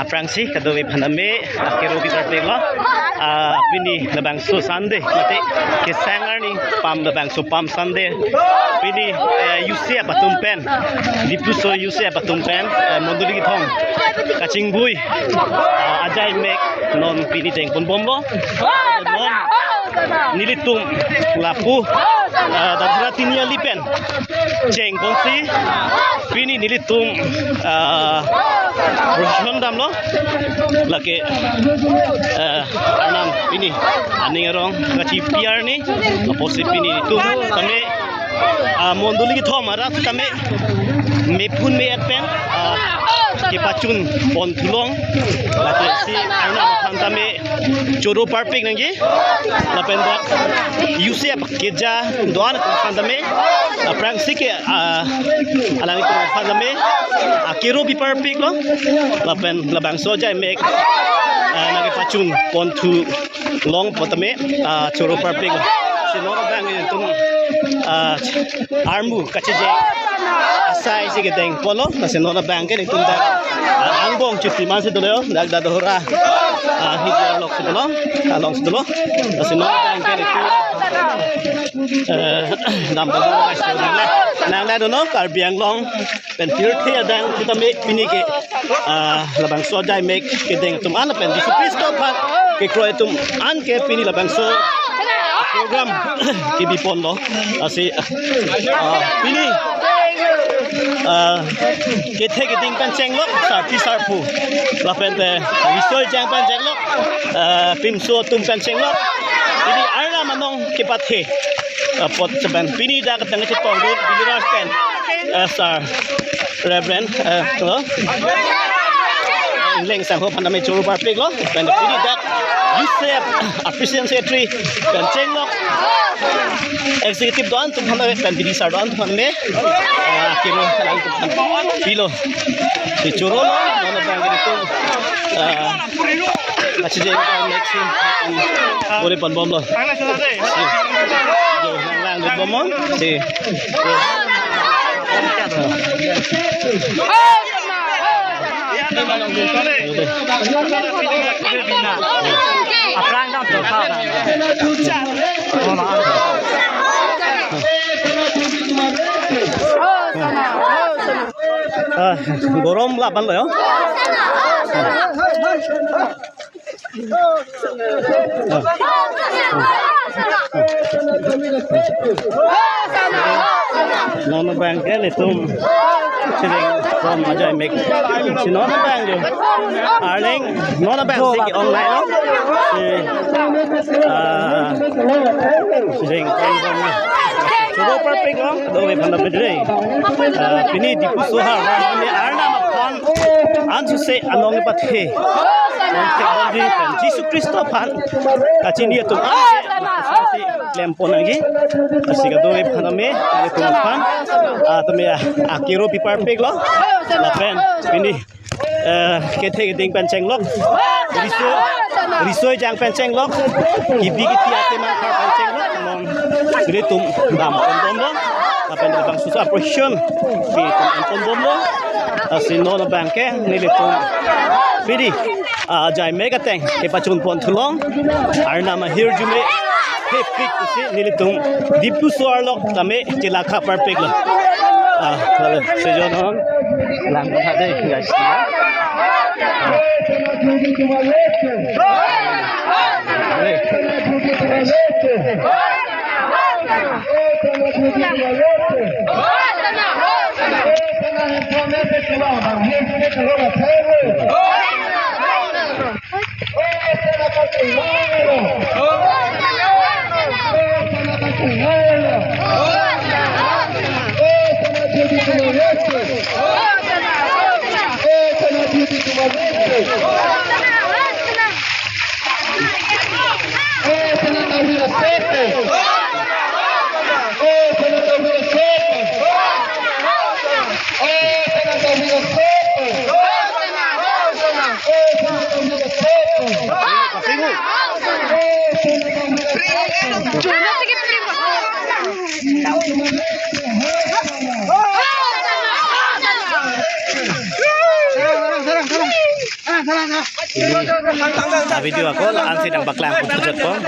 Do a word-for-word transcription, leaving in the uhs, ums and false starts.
Aphrangsi kadokave aphan tame akero bitar peklo. Ah, pini labangso Sunday mate kesang arni Palm, labangso Palm Sunday. Pini, eh, U C F atum pen, Diphu Soho U C F atum pen, eh, mondoli kethom kachingbui, ah, ajaimek non pini dengponbomlo. Non nelitum lapu, ah, Dadhora Tiniali pen chengponsi pini nelitum, ah, procession damlo. Lake, ah, Arnam pini aning arong kachipi arni, apotsi pini nelitum tame, ah, mondoli kethom arat tame mephun me-et pen, ah, kepachun pon thulong. Lake si Arnam aphan tame choro parpik nangji. Lapen dak U C F keja do-an atum aphan tame, aphrangsi ke, ah, alanglitum aphan tame akero bitar peklo. Lapen labangso ajaimek, ah, nangkepachun pon thulong apot tame, ah, choro parpeklo. Si non abang itum, ah, armu kachijeng asai si kedengponlo. Lasi non abang ke nelitum dak, ah, angbong chiti mansi dolo, dak Dadhora, ah, hidi along si dolo, along si dolo. Lasi non abang ke nelitum, eh, dam dam nang, nang, nang, dono Karbi Anglong pen pirthe adang sitame pini ke, ah, labangso ajaimek kedeng atum an pen Jisu Khristo aphan kekroi atum an ke pini labangso program kebiponlo. Lasi, ah, pini, ah, kethe keding pen chenglok, sarpi sarpo, lapente riso ejang pen chenglok, ah, krimso atum pen chenglok. Pini Arnam anong kepathe apot sepen pini dak tang chetong dun believers pen, eh, sir, Reverend, eh, hello, Ingleng sangho aphan tame choro parpeklo. Pen pini dak U C F a President Secretary pen chenglok, executive do-an atum aphan tame pen bidi sar do-an atum aphan tame, eh, akero alanglitum aphan pilo. Si chorolo, non abang ke nelitum, eh, kachijeng next, um, ore ponbomlo. Si, jo, nang lang bomlo. Si. Aphrang dam to pa na. Ah, gorom laban lo yo. Non abang ke nelitum chireng from ajaimek. Si non abang jo. Arleng non abang si ke-ong nai lo. Si, ah, chireng from, from. Choro parpeklo, kadokave aphan tame dre. Ah, pini Diphu Soho, pini Arnam aphan ansose anong kepathe. Anong kepathe pen Jisu Khristo aphan kachini atum an klempon nangji. Lasi kadokave aphan tame, atum aphan, ah, tame, ah, akero bitar peklo. Lapen pini, eh, kethe keding pen chenglok, riso, riso ejang pen chenglok, kibi kiti ate mangkhar pen chenglok, non nelitum dam ponbomlo. Lapen labangso a-procession pini nelitum ponbomlo. Lasi non abang ke nelitum pini, ah, ajaimek ateng kepachun pon thulong, Arnam ahirjume thepik pusi nelitum Diphu Soho arlo tame chelakha parpeklo. Ah, lalo, sejon hon lang kha de, guys. Neli a-video ako la-ansi nangpaklang pon thujat pon.